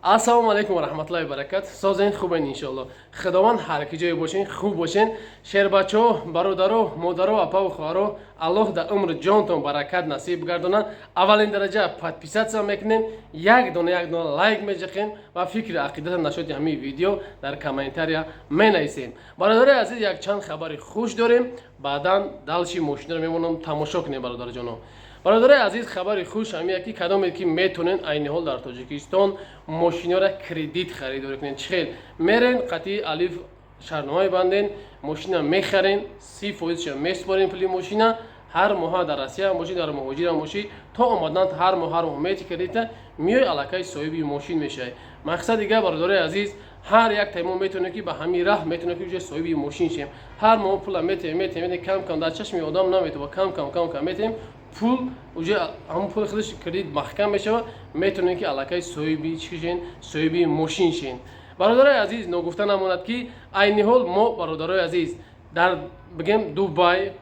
Ассалому алайкум ва раҳматуллоҳи ва баракат. Созен, хубен, иншоалло. Худованд ҳар ки ҷое бошен, хуб бошен. Шербачаҳо, бародаро, модаро, апаву хоҳаро, Аллоҳ дар умри ҷонтон баракат насиб гардонад. Аввалин дараҷа подписаться мекунем, як дона, як дона лайк меҷақем ва фикри ақидата нашоти ҳамин видео дар комментария менависем. Бародари азиз, якчанд хабари хуш дорем, баъдан дальше мошинаро мемонам, тамошо кунем. Бародарҷоно, бародари азиз, хабари хуш ҳамия, ки кадоме ки метонен, айни ҳол дар Тоҷикистон мошиноро кредит харидорӣ кунед. Чӣ хел? Мерен, қатъи Алиф шартнома мебанден, мошина мехарен, 30 фоизша месупорен, пули мошина ҳар моҳа дар Россия бошӣ, дар муҳоҷирам бошӣ, то омадан ҳар моҳ, ҳар моҳ мети кредита, миёй, аллакай соҳиби мошин мешавӣ. Мақсад дига, бародари азиз, ҳар як тай мо метавонем, ки ба ҳамин раҳ метавонем, ки уже соҳиби мошин шем. Ҳар моҳ пула метаем, метаем, метаем, кам кам, дар чашми одам наметава, кам кам, кам кам метаем пул, уже ҳамон пули худаш кредит маҳкам мешавад, метавонем, ки аллакай соҳиби чӣ шен? Соҳиби мошин шен. Бародарои азиз, ногуфта намонад, ки айни ҳол мо, бародарои азиз, дар бигем Дубай,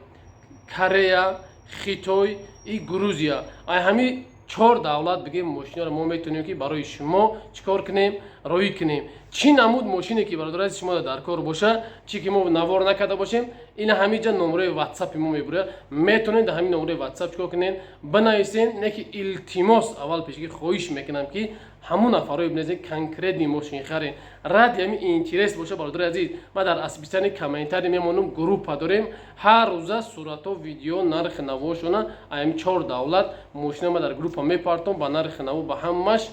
Корея, Хитой и Грузия, ай ҳамин чор давлат бигем, мошинаро мо метавонем, ки барои шумо чӣ кор кунем? Роӣ кунем. Чӣ намуд мошине ки, бародари азиз, шумо дар кор боша, чӣ ки мо навор накарда бошем, ина ҳамин ҷа номерои Ватсапи мо мебурад. Метавонед дар ҳамин номерои Ватсап чӣ кор кунед? Бинависен. Не ки илтимос, аввал пешги хоҳиш мекунам, ки ҳамун нафарое бинависен, конкретный мошинхарен, ради ҳамин интерес боша. Бародари азиз, ман дар описании комментарий мемонам, группа дорем, ҳар рӯза суратҳо, видео, нархи навошона, ҳамин чор давлат мошина ма дар группа мепартом, ба нархи наво, ба ҳамаш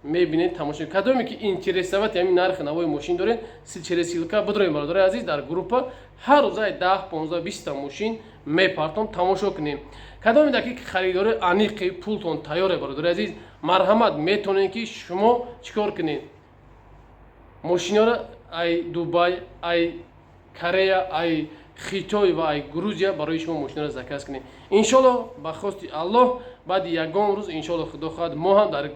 мебинед, тамошо. Кадоме ки интересовать ҳамин нархи навои мошин доред, через ссылка бидроем. Бародари азиз, дар группа ҳар рӯза 10, 15, 20-та мошин мепартом, тамошо кунем. Кадоме даки харидори аниқи, пултон тайёре, бародари азиз, марҳамат, метавонед, ки шумо чӣ кор кунед? Мошиноро ай Дубай, ай Корея, ай Хитой ва ай Грузия барои шумо мошиноро заказ кунед. Иншолло, ба хости Аллоҳ, баъди ягон рӯз, иншолло, худо хоҳад, мо ҳам дар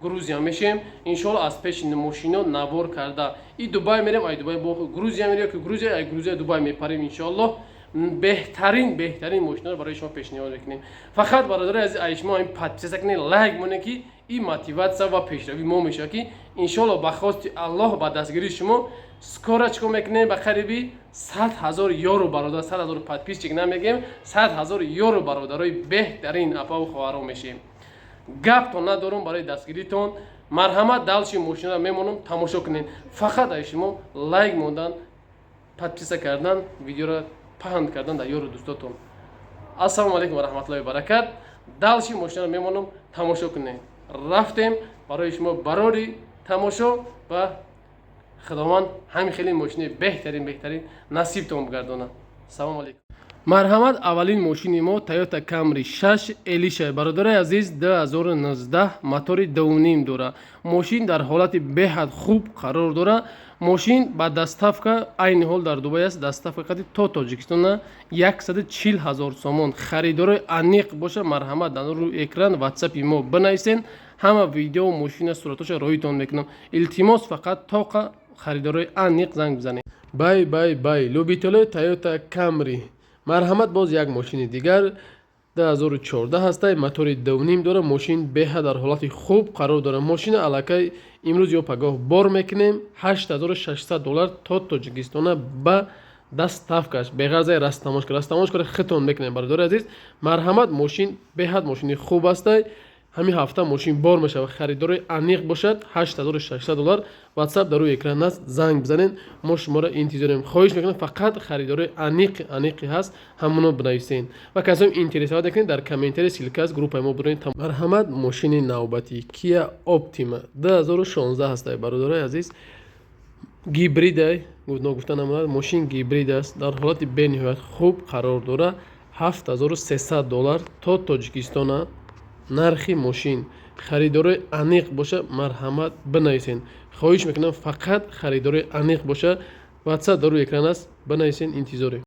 Грузия мешем. Иншолло, аз пеши мошино навор карда, и Дубай мерем, ай Дубай бо Грузия мерем, ки Грузия, ай Грузия Дубай мепарем. Иншолло, беҳтарин, беҳтарин мошиноро барои шумо пешниҳод мекунем. Фақат, бародари азиз, ай шумо ин подписаться кунед, лайк монед, ки ин мотивация ва пешравии мо мешавад, ки иншолло, ба хости Аллоҳ, ба дастгирии шумо скоро чӣ кор мекунем? Ба қариби 100 000 ёру бародар, 100 000 подписчик намегем, 100 000 ёру бародарои беҳтарин, апаву хоҳаро мешем. Гаптон надорум. Барои дастгиритон марҳамат. Дальше мошинаро мемонам, тамошо кунед. Фақат ай шумо лайк мондан, подписка кардан, видеоро паҳн кардан дар ёру дӯстотон. Ассалому алайкум ва раҳматуллоҳи ва баракат. Дальше мошинаро мемонам, тамошо кунед. Рафтем, барои шумо барори тамошо ва худованд ҳамин хеле мошини беҳтарин, беҳтарин насибтон бигардонад. Салому алайкум, марҳамат. Аввалин мошини мо Toyota Camry 6 LX -ша, бародари азиз, 2019, мотори 2,5 дора. Мошин дар ҳолати беҳад хуб қарор дора. Мошин ба доставка айни ҳол дар Дубай аст. Доставка қади то Тоҷикистона 140 ҳазор сомон. Харидорои аниқ боша, марҳамат, дар рӯи экран Ватсапи мо бинависен, ҳама видео, мошина, суратоша роҳитон мекунам. Илтимос, фақат тоқа харидорои аниқ занг бизанед. Бай, бай, бай, любителои Toyota Camry, марҳамат, боз як мошини дигар, 2014 ҳастай, мотори 2,5 дора. Мошин беҳад дар ҳолати хуб қарор дорад. Мошина аллакай имрӯз ё пагоҳ бор мекунем. 8600 доллар то Тоҷикистона ба доставкаш, беғарзаи растаможка. Растаможкаро хитон мекунем. Бародари азиз, марҳамат, мошин беҳад мошини хуб ҳастай. Ҳамин ҳафта мошин бор мешавад. Харидори аниқ бошад, 8600 доллар. Ватсап дар рӯи экран аст, занг бизанед, мо шуморо интизорем. Хоҳиш мекунам, фақат харидори аниқи, аниқи ҳаст, ҳамоно бинависен ва касои интересовать мекунед, дар комментарий ссылка аст, группаи мо биред. Марҳамат, мошини навбатӣ Kia Optima, 2016 ҳастай. Бародарои азиз, гибридай, ногуфта намонад, мошин гибрид аст, дар ҳолати бениҳоят хуб қарор дорад. 7300 доллар то Тоҷикистона нархи мошин. Харидорои аниқ боша, марҳамат, бинависен. Хоҳиш мекунам, фақат харидорои аниқ боша. Ватсап дар рӯи экран аст, бинависен, интизорем.